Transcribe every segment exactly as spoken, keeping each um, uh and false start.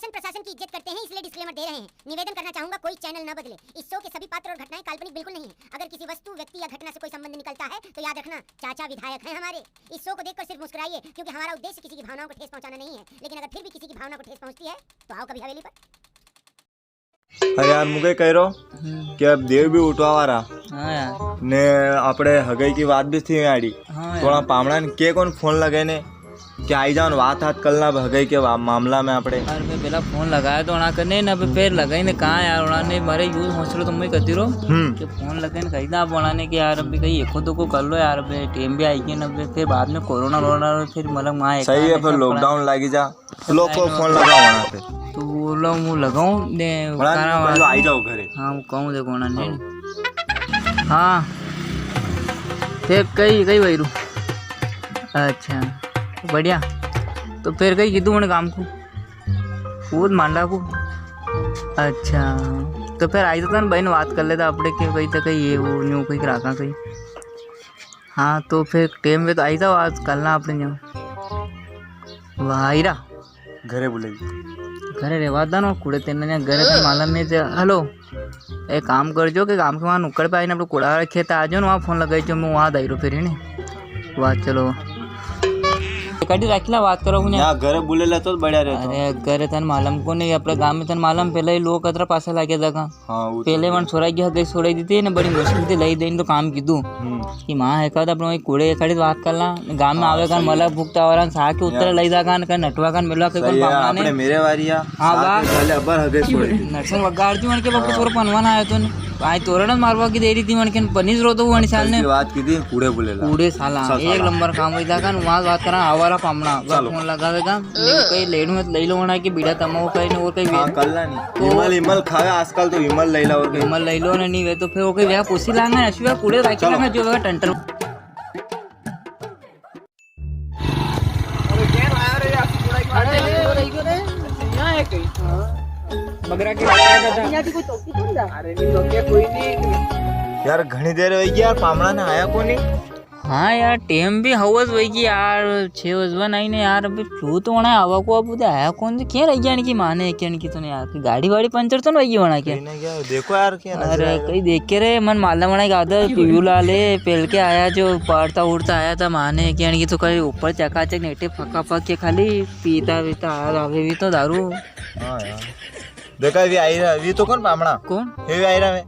शासन प्रशासन की इज्जत करते हैं, इसलिए डिस्क्लेमर दे रहे हैं। निवेदन करना चाहूंगा, कोई चैनल न बदले। इस शो के सभी पात्र और घटनाएं काल्पनिक बिल्कुल नहीं है। अगर किसी वस्तु, व्यक्ति या घटना से कोई संबंध निकलता है तो याद रखना, चाचा विधायक हैं हमारे। इस शो को देखकर सिर्फ मुस्कुराइए, क्योंकि हमारा उद्देश्य किसी की भावनाओं को ठेस पहुंचाना नहीं है। लेकिन अगर फिर भी किसी की भावना को ठेस पहुंचती है तो आओ कभी हवेली पर। अरे यार, मुझे कह रहा हूँ हम्म। कि अब देव भी उठवा वाला। हाँ यार। ने आपणे हगई की बात भी थी आड़ी। हाँ थोड़ा यार। पामणा ने के कोनी फोन लगाए ने कि आई जाओ ने, बात हाथ कर ला हगई के वा-, मामला में आपणे। यार, मैं पहला फोन लगाया तो उना कने ना, अबे फिर लगाई ने कहा यार, उना ने मारे यूं हौसलो तो मैं करती रो हम्म। कि फोन लगाई ने कही था आप उना ने कि यार, अभी कहीं एको दो को कर लो यार, अबे टेम भी आई गई ना, अबे फिर बाद में कोरोना वोरोना फिर मतलब वहाँ एक सही है, आने फिर से लॉकडाउन लागी जा। लो को फोन लगाओ वहाँ पे। तो वो लो, वो लगाऊं ने, वहाँ तारा पे वाला। आई जाओ घरे। हाँ, वो कहूँ देखो उना ने। हाँ। हाँ। फिर कई, कई वही रू। अच्छा, बढ़िया। तो फिर कई कीधु उन काम को? वो मांडा को? अच्छा, तो फिर आई तो तन बहन बात कर लेता आपणे के कई तो कई ये वो न्यू कई राखा कई। हाँ, तो फिर टेम पे तो आई जाओ आज कल ना आपणे न्यू। वाह, आई रा। घरे बुलाई। घरे रेवा दा ना, कुड़े तेने ने घरे ते मालूम नहीं थे। हेलो, एक काम कर जो कि काम के वहाँ नुक्कड़ पे आईने आपणे कुड़ा वाला खेत आ जाओ ना, वहाँ फोन लगाई जो, मैं वहाँ दायरो फिर ही नहीं। वाह, चलो। कड़ी राखी ला, बात करो उन्हें। या घरे बुलेला तो बढ़िया रहता। अरे, घरे तन मालूम को नहीं, आपणे गांव में तन मालूम, पहले ही लोग कतरा पासा लागे जगह। हाँ, वो तो पहले है। वन छोरा गया, गई छोड़ाई दी थी ने, बड़ी मुश्किल थी, लाई देन तो काम कीधु। हम्म। कि माँ है का, तो आपणे कूड़े खड़ी बात कर ला, गांव में हाँ, आवे कान, सही है। मला भुगता और सा के उत्तर यार। लाई जा कान, का नटवा कान मिलवा के सही कोन है, पावना ने। आपणे मेरे वारिया, हाँ, सा वाह। के पहले अबर हगे छोड़े। नरसिंह वगाड़ जी, उनके बाप हाँ। छोरा पनवाना आयो तो ने। आई तोरण मारवा की देरी थी, मन के पनीस रो तो वो अनसाल ने। की बात की थी, कूड़े बोलेला। कूड़े साला, चल एक साला। नंबर काम होई जागा, वहाँ बात करा, आवारा पामणा, बस चलो। फोन लगावेगा, ले, कई लेणू है तो ले लो, वरना की बीड़ा तमाओ कई ने और कई हाँ, भी। कर ला नहीं। तो विमल, विमल खावे आजकल तो विमल ले ला और कई। विमल ले लो ना, नहीं वे तो फिर वो कई व्या पूछी लांगा, अश्विया कूड़े राखी चलो। लांगा, जो वेगा टंटर। अरे, केम आया रे यार, थोड़ा ही अरे, बात है। ये हो रही क्यों रे? यहाँ है कहीं? हाँ। मगरा के यहाँ आया था। यहाँ की कोई चौकी थोड़ी ना। अरे, नहीं, चौकी कोई नहीं। यार, घणी देर होई गई यार, पामणा ने आया कोनी। हाँ यार, टेम भी हवस होई गई यार, छह बजवा नहीं ने यार, अभी फ्लू तो होना है, आवा को अब उधर आया कौन, तो क्या रह गया इनकी माने, क्या इनकी तूने यार, गाड़ी वाड़ी पंचर तो नहीं होई गई होना क्या? कहीं ना क्या, देखो यार, अरे, कई देख के रे, मन माला मना के आदर पीयू लाल है, पेल के आया जो पाड़ता उड़ता आया था माने, के अनकी तो कई ऊपर चकाचक नेटे फका फक के खाली पीता पीता आ, अबे भी तो दारू। हाँ यार। देखा, अभी आई रहा, अभी तो कौन पामणा? कौन? ये भी आई रहा है।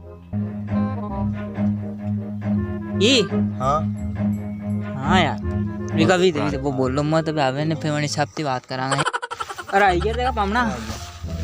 ई? हाँ। हाँ यार। विका भी दे, वो बोलो मत, अबे आवे ने, फिर वणी छापती बात करांगे। अरे, आई गया देखा पामणा।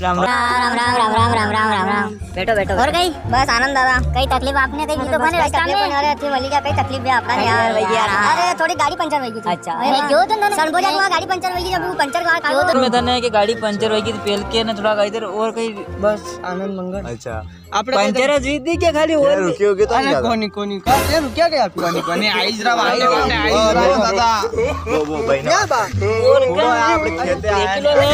राम राम। राम, राम, राम। बैठो, बैठो, और बैठो। कई? बस आनंद दादा। कई तकलीफ आपने कई की तो बने रास्ता में? अरे, अच्छी वाली क्या, कई तकलीफ भी आपका नहीं यार, वही यार, हाँ। अरे, थोड़ी गाड़ी पंचर होई गई थी। अच्छा। अरे, क्यों तो ना, सन बोलिया, वहाँ गाड़ी पंचर होई गई, अभी वो पंचर हुआ, क्यों तो? मैं तने कि गाड़ी पंचर होई गई थी, पेल के ना थोड़ा इधर और कई, बस आनंद मंगल। अच्छा। आपने पंचर जीत दी क्या खाली? और रुकियो के तो अरे नहीं कोनी, कोनी, का? ए, रुकिया क्या? कोनी, कोनी, आइज रा, आइज रा, आइज रा, दादा। वो, वो भाई ना। क्या बात? और क्या? आपने खेते आया देख लो ना,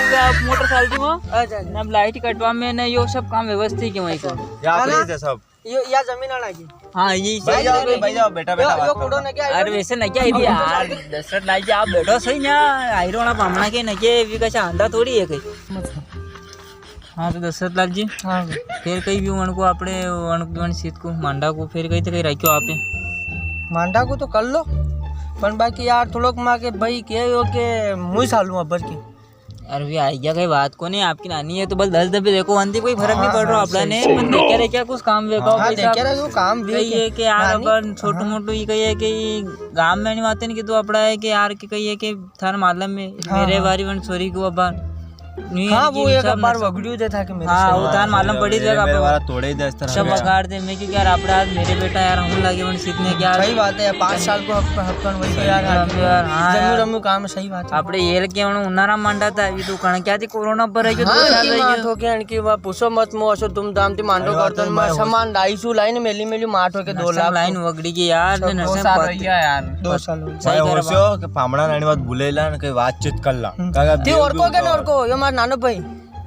वो आप मोटरसाइकिल में। अच्छा, अच्छा। ना लाइट कटवा में ना, यो सब काम व्यवस्थित क्यों है को? या अरे। प्लीज है सब। यो, या जमीन आना की। हाँ, ये भाई जाओ, भाई जाओ, बेटा, बेटा, यो, बात यो करो। कुड़ो ने क्या? अरे, वैसे नहीं क्या, ये यार, दशरथ लाल जी, आप बैठो सही ना, आयरोना पामणा के ना के, भी कैसे आंधा थोड़ी है कहीं। हाँ, तो दशरथ लाल जी, हाँ। फिर कई भी वण को आपणे वण, वण सीत को मांडा को फिर कई तो कई राख्यो आपे? मांडा को तो कर लो, पण बाकी यार थोड़ोक मां के भाई के यो के मुई सालू अबर की। अरे भी आई गया, कई बात को नहीं, आपकी नानी है तो बस दस दफे देखो, वंदी कोई फर्क नहीं हाँ, पड़ रहा हाँ, आपड़ा सही, ने, सही। पण देखे रे क्या कुछ काम वेगा हाँ, भाई देखे साहब। रे, वो काम भी कही है। है कि यार नानी? अपन छोटू हाँ। मोटू ये कही है कि गांव में नहीं बातें नहीं की तो आपड़ा है कि यार की कही है कि थार मालूम है, हाँ, मेरे हाँ। बारी वन छोरी को अबार। नी, हाँ, इनकी वो एक हिसाब अबार नक्शा वगड़ियो जे था कि मेरे हाँ, से वो हाँ, तार मालूम पड़ी जाएगा मेरे आपको। वाला तोड़े ही दे इस तरह सब से। बगाड़ दे, मैं क्यों यार, आपड़ा आज मेरे बेटा यार, हम लगे वन सीखने क्या। सही बात है, पाँच साल को हक, हक कन वही सही यार, बात है यार, हाँ जम्मू यार। रम्मू काम सही बात है। आपड़े ये लगे वन उनारा मांडा था, अभी तो कण क्या थी, कोरोना पर है, जो हाँ, दो साल इतनी रह मार गए। ठोके इनकी, वह पूछो मत, मो असो धूमधाम थी मांडो अरे, करतो, तो मैं मैं सामान ढाई सौ लाइन मेली मेली मार ठोके दो नक्शा लाख लाइन को। वगड़ी गई यार, सब ने दो नक्शा साल पत्ती। वही है यार। दो साल हो गए। सही भाई, कर रहा। होशियो के पामणा नानी बात भूलेला ने कई बातचीत कर ला। हम्म। काका थी देव और भी को के उतावल। और को, यो मार नानो भाई।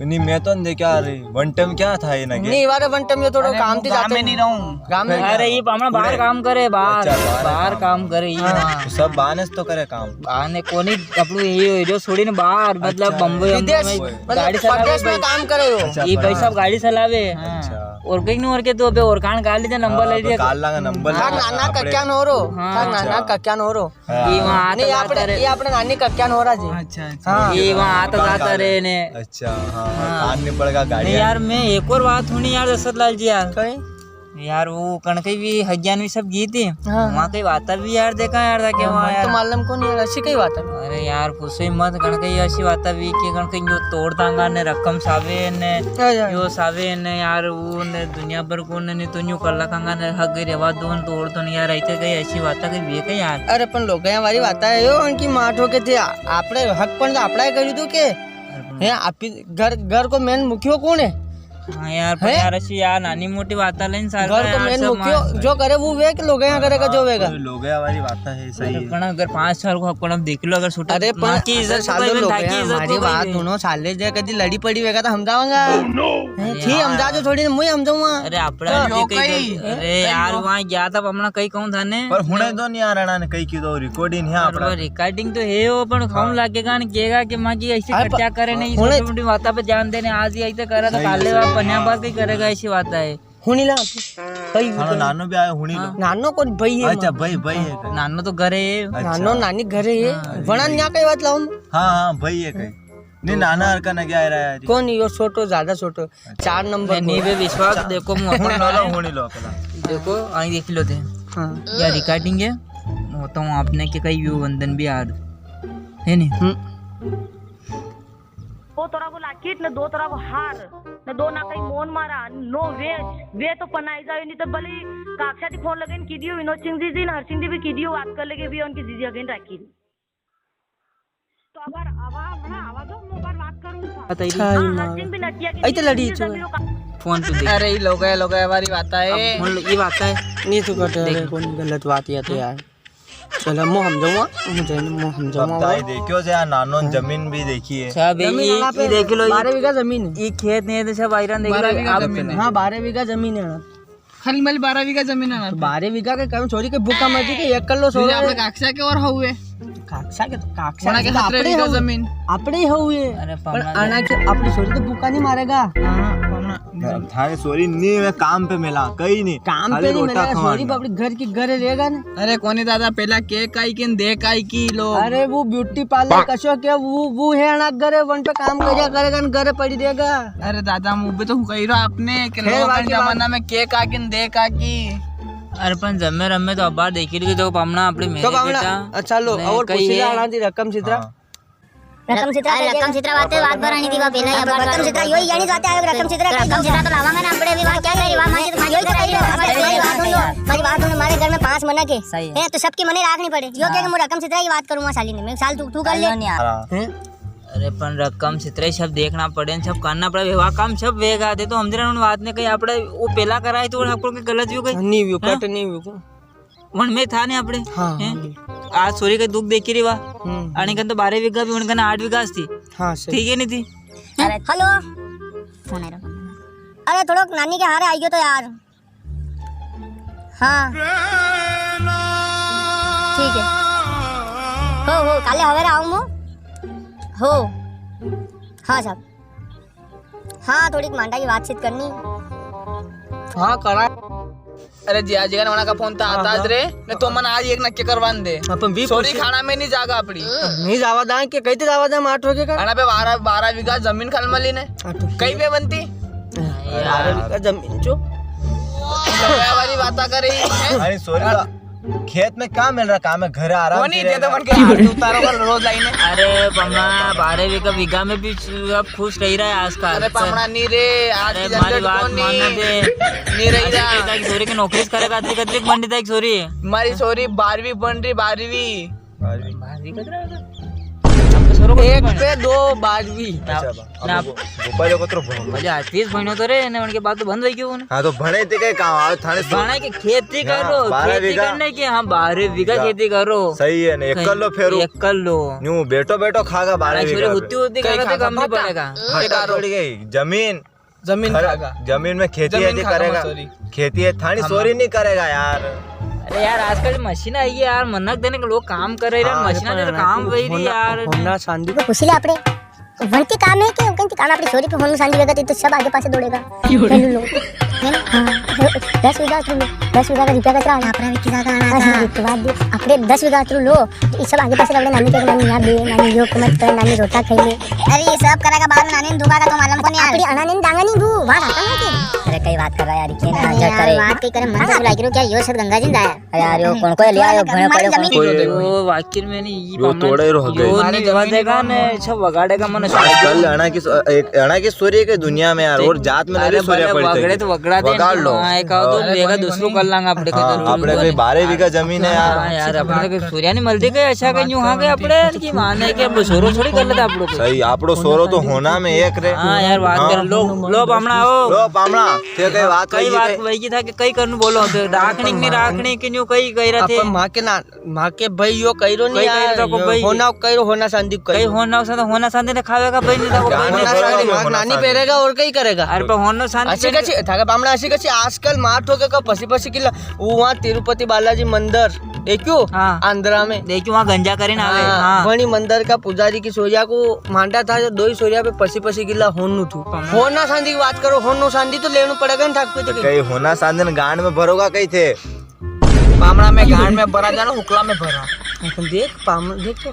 नी, मैं तो नी देख्या रे। वन टाइम क्या था ये ना के? नी, वारे वन टाइम ये थोड़ो अरे, काम थी जातो। मैं नी रहूं। गाम में अरे, ये पामणा बाहर काम करे, बाहर। अच्छा, बाहर बाहर काम। काम करे, ये। हाँ। तो सब बाहर से तो करे काम। बाहर ने कोनी, अपणो ये जो छोड़ी ने बाहर, मतलब, अच्छा। बम्बई, विदेश, बम्बई में मतलब, गाड़ी चलावे परदेश में भाई। काम करे हो। अच्छा, ये भाई परदेश। साहब गाड़ी चलावे। हाँ। अच्छा। और कई नी, और के तो अबे और कान गाल दे, नंबर हाँ, ले लिया। काल लागा नंबर हाँ, ले लिया। नाना आपणे कक्यान हो रो। हाँ। हाँ, नाना अच्छा। कक्यान हो रो। हाँ। ये वहाँ आता नी, जाता आपणे, रे। ये आपणे नानी कक्यान हो रा जी। अच्छा, अच्छा। हाँ। ये वहाँ आता जाता रे ने। अच्छा, हाँ, हाँ। कान नी पड़ेगा गाड़ी। नी यार, मैं एक और बात हुणी यार, दशरथ लाल जी यार। कई? यार, वो कणकई भी हज्ञान भी सब गीत है। हाँ, वहाँ हाँ। कई वाता भी यार, देखा यार, था के हाँ, वहाँ मन तो यार। मालूम कोनी यार, असी कई वाता है? अरे यार, पूछो ही मत, कणकई असी वाता भी के कणकई जो तोड़ दांगा ने रकम सावे ने, हाँ, हाँ। यो सावे ने यार, वो ने दुनिया भर को ने, नी तो न्यू कर लखांगा ने, हक गई रेवा दो ने, तोड़ दो ने यार, ऐसे कई असी वाता कई वे कई यार। अरे, पण लोग यहाँ वाली वाता है यो, उनकी माँ ठोके थे, आ-, आपणे हक पण तो आपणा ही करी दो के? अरे पण हैं, आप ही घर, घर को मेन मुखियो कौन है? हाँ यार, पर हैं? यार, असी यार, नानी मोटी वाता लेन साल घर का को यार, मेन सब मुखियो मार जो करे वो वे कि लोग यहाँ करेगा जो हाँ, वेगा? कोई लोग यहाँ वाली वाता है, सही अरे है। पण अगर पाँच साल को अपन अब देख लो, अगर छोटा अरे पण माँ की इज्जत अरे सालो कोई लोग थाकी हैं, इज्जत हमारी को कोई बात नहीं। सुनो, साले जे कदी लड़ी पड़ी वेगा तो हम जावांगा। Oh no! हैं, अरे ठीक, हम यार। जा जो थोड़ी, मुई हम जाऊंगा। अरे आपड़ा हाँ। भी यो कई कई? कर-, अरे कई यार, यो? वहाँ गया था, हमने कई कहूँ था ने। पर हुणे तो नहीं आ रहा ने, कई की तो रिकॉर्डिंग है पर आपड़ा। वो रिकॉर्डिंग तो है, वो पण खाऊं हाँ। लागेगा ने, कहेगा कि माँ की ऐसी अरे पर खर्चा करे नहीं, हुणे छोटी मोटी बातों पे ध्यान देने, आज ही ऐसे करा तो सही है, काले सही है। बात पन्या हाँ। बात ही करेगा, ऐसी बात है। हुणी ला, भाई हाँ, नानो भी आयो, हुणी लो। हाँ। नानो कौन भाई है अच्छा, माँ? भाई, भाई है हाँ। कई? नानो तो घरे है। अच्छा। नानो नानी घरे है। हाँ। वणा न्या कई बात लाऊं? हाँ, हाँ, भाई है कई। नी, नाना हरका ना क्या रहा है? कोनी, यो छोटो, ज्यादा छोटो। अच्छा। चार नंबर नी, को। वे विश्वास अच्छा। देखो, मु हुण लो, हुण लो पेला। देखो, आई देख लो थे। हाँ। या रिकॉर्डिंग है, वो तो आपने के कई व्यू वंदन भी आ रहे। है नी? हम्म। दो तोरा को लाकिट, न दो तोरा को हार, न दो ना कई मोन मारा, no way, वे तो पनाई जावे, नी तो भले काक्षा दी फोन लगे न की दियो, विनोद सिंह जी, जी, न हर सिंह जी भी की दियो, बात कर लेके भी उनकी जीजी अगेन राखी। तो अबार आवा, वणा आवा दो, मु अबार बात करूँ था। बताइए। हाँ, हाँ, माँ। हर सिंह भी नटिया की ऐ तो लड़ी जमीन छो। का फोन पे देख। अरे, ई लोग है, लोग है, हमारी बात है। अब फोन लो, ये बात है। नी तो कटे, देख। अरे, कौन गलत बात है तो यार। चलो, मु हम जाऊंगा, मु जाऊंगा, मु हम जाऊंगा। बताई देखियो से, आ नानो हाँ। जमीन भी देखी है। अच्छा, बे, जमीन ये, वाला ये पे देख लो, ये बारह बीघा जमीन है। ये खेत नहीं है, तो सब आयरन देख लो, बारह बीघा आप जमीन है। हाँ, बारह बीघा जमीन है। खाली माली बारह बीघा जमीन है ना? तो बारह बीघा के कम छोरी के भूखा मर जी के एक किलो ये सोना आपने है। काक्षा के और हुए? काक्षा के तो, काक्षा वणा के के तो सतरह आपणे बीघा हुए। जमीन। आपणे ही हुए। अरे, पर पामणा आना के अपनी छोरी तो भूखा नहीं मारेगा। हाँ, पामणा। थारे छोरी नहीं, मैं काम पे मिला, कहीं नहीं। काम खाली पे नहीं रोटा मिला, खवाना। छोरी अपने घर की घर रहेगा ना। अरे कोनी दादा, पेला के काई की न दे काई की लो। अरे वो ब्यूटी पार्लर कशो के, वो, वो है ना घरे, वन पे काम करिया करेगा न घरे पड़ी देगा। अरे दादा, मु भी तो कही रहा आपने कि फिर लोग बाकी जमाना बात में के काकी न दे काकी। अरे पण जमे रमे तो अबार देखी ली तो पामणा अपने तो मेरे पामणा, बेटा। अच्छा लो, मैं और कही कुछ है। ना आना दी रकम सितरा। हाँ। रकम सितरा अरे, रकम सितरा बात है, बात भरानी थी, वा पेला ही अब बात रकम सितरा योई यानी जाते आयो, रकम सितरा तो रकम सितरा तो लावांगा ना, अपने भी वा क्या करी, वा मांगे तो मांगे योई तो करी लो, मारी बात सुन लो, मारी बात सुन, मारे घर में पांच मनक है, सही है। हैं, तो सबकी मने राखनी पड़े, यो क्या हाँ। कि मु रकम सितरा की बात करूंगा साली ने, मैं साल तू, तू कर ले। नहीं आ रहा। हैं? अरे, पण रकम सितरा ही सब देखना पड़े, सब करना पड़े, वा काम सब वेगा, दे तो हम जरा उन बात ने कही, आपड़े वो पेला कराए तो आपको कोई गलत व्यू कही? नहीं व्यू, हैं? कट नहीं व्यू को। वण में था ने आपड़े, हाँ, हैं? हाँ, बिल्कुल। आज छोरी के दुख देखी री वा। हम्म, आने हम्म। कन तो बारह बीघा भी, उनकन आठ बीघा थी। हाँ, सही। ठीक है, नी थी? अरे, हेलो। फोन आ रहा। अरे, थोड़ो नानी के हारे आई गयो तो यार। हाँ। ठीक है। हो, हो, काले हवेरे आऊँ मु। हो। हाँ साहब। हाँ, थोड़ी मांडा की बातचीत करनी। हाँ, करा। अरे जी, आज का वणा का फोन था, हाँ, आता आज हाँ। रे, ने तो मन आज एक नक्के करवान दे। अपन भी सोरी पूछे। खाना में नहीं जागा अपनी। नहीं जावा दां के, कहते जावा दां, आठ बजे का। अणा पे बारह, बारह बीघा जमीन खल मली ने। हाँ, तो कई पे बनती? बारह बीघा जमीन जो। लगे वाली बात कर रही है। अरे सोरी का खेत में क्या मिल रहा, काम है, घर आराम कोनी, से ये तो रहेगा। मन के हाथ उतारो कर रोज लाइन है। अरे पामणा, बारह बीघा, बीघा में भी अब खुश रही रहा है आजकल। अरे पामणा नी रे, आज अरे की मारी जनरेट बात कोनी। मानना दे। नी रही आज रहा। की तारीख सोरी की नौकरी से करेगा, अतरी कतरी बन रही तारीख सोरी। मारी सोरी बारहवीं बन रही, बारहवीं। बारहवीं। बारहवीं कतरा होगा? एक पे दो बारहवीं। अच्छा, बा-, ना। अब वो, वो पहले को तो भणो। भले आठवीं भणो तो रे, ने उनके बाद तो बंद हो गयो ने। हाँ, तो भणे ते के काम आवे थाने सो-, भणे के खेती हाँ, करो, बारह खेती बीघा। करने के, हाँ, बारह बीघा हाँ। खेती करो। सही है ने, एक कर लो फेरू। एक कर लो। न्यू बेटो बेटो खागा बारह हाँ, बीघा छोरी पे। हुत्ती हुत्ती कहीं खागा तो खागा कम नहीं पड़ेगा। भाटा पड़ गई, जमीन। जमीन खर-, खागा। जमीन में खेती जमीन वेती खागा करेगा। मसूरी। खेती है, थानी हाँ। सोरी नहीं करेगा यार। अरे यार, आजकल मशीन आई है यार, मनक देने के लोग काम कर रहे हैं, हाँ, मशीन दे तो काम वही रही होना, यार। होना चांदी। तो पूछ ले आपने, वणती काम है कि वणती काम आपने सोरी पे होना चांदी वेगा, तो सब आगे पासे दौड़ेगा। क्यों? हेलो लोग, है ना? हाँ। दस बीघा तुम, दस बीघा का रुपया कतरा आना? आपरा भी किसी का आना हाँ, था। हाँ, तो बात दी। आपने दस बीघा तुम लो, तो ये सब आगे पासे लगे, नानी के नानी यहाँ बे, नानी यो मत कर, नानी रोटा खाई ले। अरे, ये सब करेगा बाद में, नानी ने दुबा का तो मालूम को नहीं यार। आपने अनाने दांगा नहीं दू, बात आता नहीं कि। अरे, कई बात कर रहा है यार, ये ना अरे झगड़ यार, करे। बात कई करे, मन से बुलाई करो, क्या यो सब गंगा जी ने दाया? अरे यार, यो कौन को लिया, यो हमारी भैया जमीन को कौन को? यो वाकिर में नहीं, ये यो पामन तोड़े रो गए। यो मारे नहीं जमीन विवादेगा ने, सब वगाड़ेगा मन। आजकल अणा की सो-, एक अणा की सोरी के दुनिया में यार, और जात में अरे नहीं सोरिया भले पड़ी वगड़े थी। तो वगड़ा दे, वगाड़ लो। हाँ, एक आध हाँ। दो बीघा दूसरो कर लांगा आपने हाँ, कदर आपने कोई बारह बीघा जमीन है यार। हाँ यार, अपने तो सोरिया नहीं मिलती कहीं, अच्छा कहीं यूं हाँ गए अपने की माने कि अब सोरो थोड़ी कर लेता आपड़ो कोई। सही, आपड़ो सोरो तो होना में एक रे। हाँ यार, बात हाँ। कर लो, लो पामणा हो। लो पामणा, थे कई बात कई हुई बात थी? वही की था कि कई करनू बोलो, तो राखणी की नहीं राखणी की न्यू कई कह रहे थे। अपन माँ के ना माँ के भाई यो कई रो नहीं कई, कई यार, रो को यो भाई। होना कई रो, होना चांदी कई कई रो। होना सा-, होना चांदी ने खावेगा भाई, नहीं तो को भाई होना नहीं चांदी खावेगा। माँ नानी पेरेगा और कई करेगा। अरे पर होना चांदी असी पेरे- कसी, थाके पामणा असी कसी, आजकल मार ठोके का पसी पसी किला, वो वहाँ तिरुपति बालाजी मंदिर, देखियो? हाँ। आंध्रा में। देखियो, वहाँ गंजा करीने आवे, हाँ, हाँ। वणी मंदिर का पुजारी की सोरिया को मांडा था, जो दो ही सोरिया पे पसी पसी किला होनू थू। हाँ। होना चांदी की बात करो, होनो चांदी तो लेनू पड़ेगा ना थाके तो। कई होना चांदी ने गांड में भरोगा कई थे? पामणा में गांड में भरा जानो, हुकला में भरा। अपन देख, पाम-, देख तो,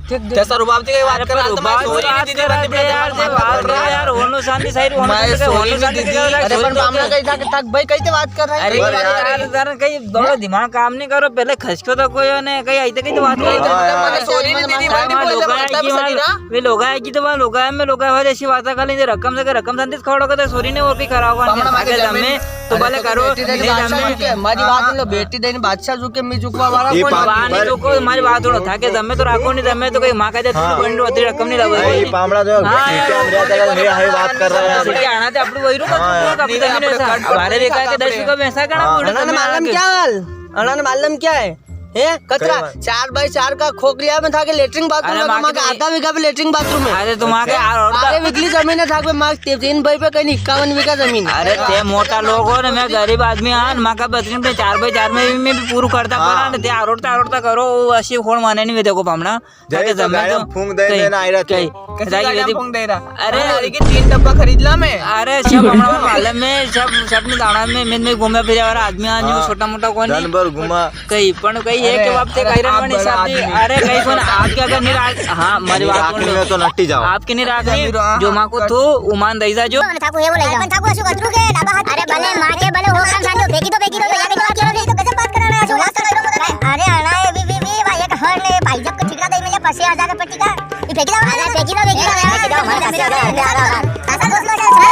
देख, देख। जैसा रुबाब दी कई बात अरे कर रहा पर है, तो मैं रुबाब सोरी बात नहीं दी थी, कर रहा बंदी है, यार, बात कर रहा है। होनो शांति सही, होनो मैं शांति सही, सोरी होनो नहीं शांति दी थी। सही, अरे होनो पर शांति पामणा सही। कई था कि तक भाई कई ते बात कर रहा है? अरे अरे यार, यार। यार, जरा कई थोड़ा दिमाग काम नहीं करो, पहले खसको तो कोई ने कई आई ते कई तो बात कर रहा है। हाँ, सोरी नहीं दी थी, बंदी हाँ, बोल लोग रहा है कि मतलब वहाँ, सही रहा। वे लोग है कि तो वहाँ लोग है, मैं लोग है, ऐसी बात कर लेंगे, रकम से रकम शांति से खड़ा कर दे, सोरी ने और कई करावा पामणा नहीं, मारे आगे जमीन में तो भले करो, बेटी देने नहीं बादशाह जमे। झुके, मारी बात हाँ। सुन लो, बेटी देने बादशाह झुके, मैं झुकवा वाला ये कौन? पाप बाहर नहीं पर झुको, मारी बात सुनो, थाके जमे तो राखो, नहीं जमे तो कई माँ का दे, हाँ। बंड होती रकम नहीं लावे। अरे, ये पामणा तो हाँ, झुके यार, हम रहता है, मेरे हाई बात कर रहा है। झुके आना तो अपने वही रुको, हाँ, झुको, यार। अपनी जमीन है, सा। हमारे देखा के दस रुपये में ऐसा करना हाँ, पड़ रहा अणा ने मालूम क्या हाल? अणा ने मालूम क्या है? हैं? कतरा? कई बात? चार बाई चार का खोखलिया में थाके लेटरिन बाथरूम अरे, लगा, माँ माँ के के आधा बीघा पे लेटरिन बाथरूम है। अरे, तो माँ के अच्छा। यार, और आगे बिगली जमीन है थाके, माँ के तीन बाई पे कहीं इक्यावन बीघा जमीन है। अरे, ते मोटा लोग हो ने, मैं गरीब आदमी हाँ, माँ का बतरीन पे चार बाई चार में भी, मैं भी पूरू करता हाँ। पड़ा ने, ते आरोड़ता, आरोड़ता करो, वो असी खोड़ माने नहीं, देखो पामणा। जाए थाके तो जमे गाड़ी तो फूंक दे कई, देना आई रहा कई, था। कैसी गाड़ी फूंक दे रहा? अरे, अरे, अरे, के तीन डब्बा खरीद ला मैं। अरे, सब हमारा मालूम है, सब, सब ने जाना में, में, में घूमे फिरे वाला आदमी, आज हाँ। छोटा मोटा कौन है? दिन भर घूमा। कई, पण कई है अरे, कि बाप ते अरे, कई रहा आप मनी बड़ा साहब जी। आदमी। अरे, कई कोन, आपके अगर नहीं राख, हाँ, मारी बात सुन लो। तो नट्टी जाओ। आपके नहीं राखनी, हाँ, जो माँ को हाँ। थू, उमान दई जा जो। थाको ये बोलेगा। पण थाको असु कतरू के, डाबा हाथ अरे, भले माँ के, भले हो, काम सांडो, फेंकी दो, फेंकी दो, तो यार, बात करो, नहीं तो गजब बात कराना है, जो बात करो। अरे, अरे, वी, वी, वी, भाई, एक हर ने भाई जब को ठिकरा दई मिले, पसे हजार पट्टी का, ये फेंकी दो, अरे, फेंकी दो, फेंकी दो, फेंकी दो, हमारे पसे हजार, हजार, हजार।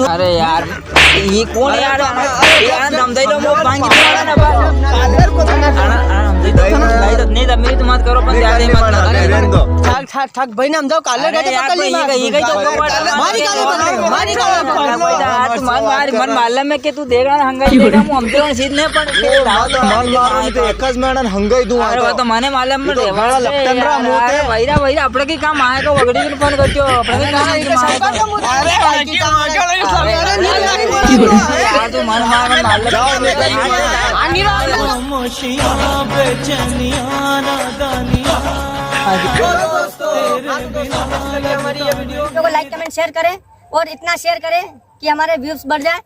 अरे यार, ये कौन यार? यार, हम दे दो, वो भांगी दो ना, बस। अरे, अरे, हम दे दो, नहीं, नहीं, नहीं, मत करो, पण यार, ये मत करो। ठग, ठग, ठग, भाई ने हम जाओ, काले अरे गए तो यार, पकड़ ली ये, ये, ये, मार। मारी काले पकड़, मारी काले पकड़। मार, मार, मन मालूम है कि तू देख रहा हंगा ही देख रहा, हम तो सीध नहीं पड़। मार, मार, मार, तो एक ज में हंगा ही दूं। अरे, वो तो मने मालूम में तो बड़ा लपटन रहा मुंह पे। भाई रा, भाई रा, अपने की काम आए को वगड़ी भी फोन करती हो, अपने की काम आए को। अरे, भाई की काम आए। अरे, यार, तू मन मार, मन मार। जाओ, निकल। दोस्तों, आप दोस्तों, हमारी ये वीडियो को लाइक, कमेंट, शेयर करें और इतना शेयर करें कि हमारे व्यूज बढ़ जाए।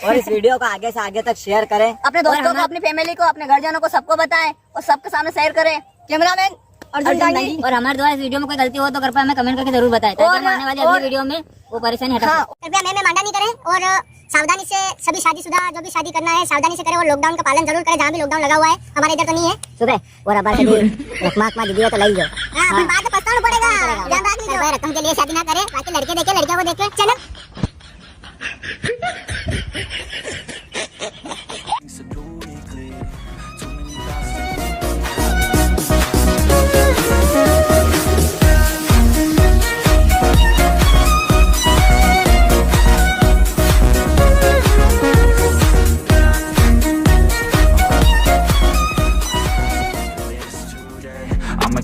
और इस वीडियो को आगे से आगे तक शेयर करें। अपने दोस्तों को, अपनी फैमिली को, अपने घरजनों को, सबको बताएं और सबके सामने शेयर करें। कैमरामैन अर्जुन डांगी। और हमारे द्वारा इस वीडियो में कोई गलती हो तो कृपया हमें कमेंट करके जरूर बताएं, ताकि हम आने वाली अगली वीडियो में वो परेशानी हटा सके। कृपया मैं, मैं मांडा नहीं करें और सावधानी से सभी शादीशुदा जो भी शादी करना है, सावधानी से करें और लॉकडाउन का पालन जरूर करें, जहाँ भी लॉकडाउन लगा हुआ है। हमारे इधर तो नहीं है। सुबह और अब रकमा, रकमा दीदी हो तो लाई जाओ। हाँ, अपनी बात पछताना पड़ेगा, ध्यान रख लीजिए। रकम के लिए शादी ना करें, बाकी लड़के देखे, लड़कियों को देखे। चलो।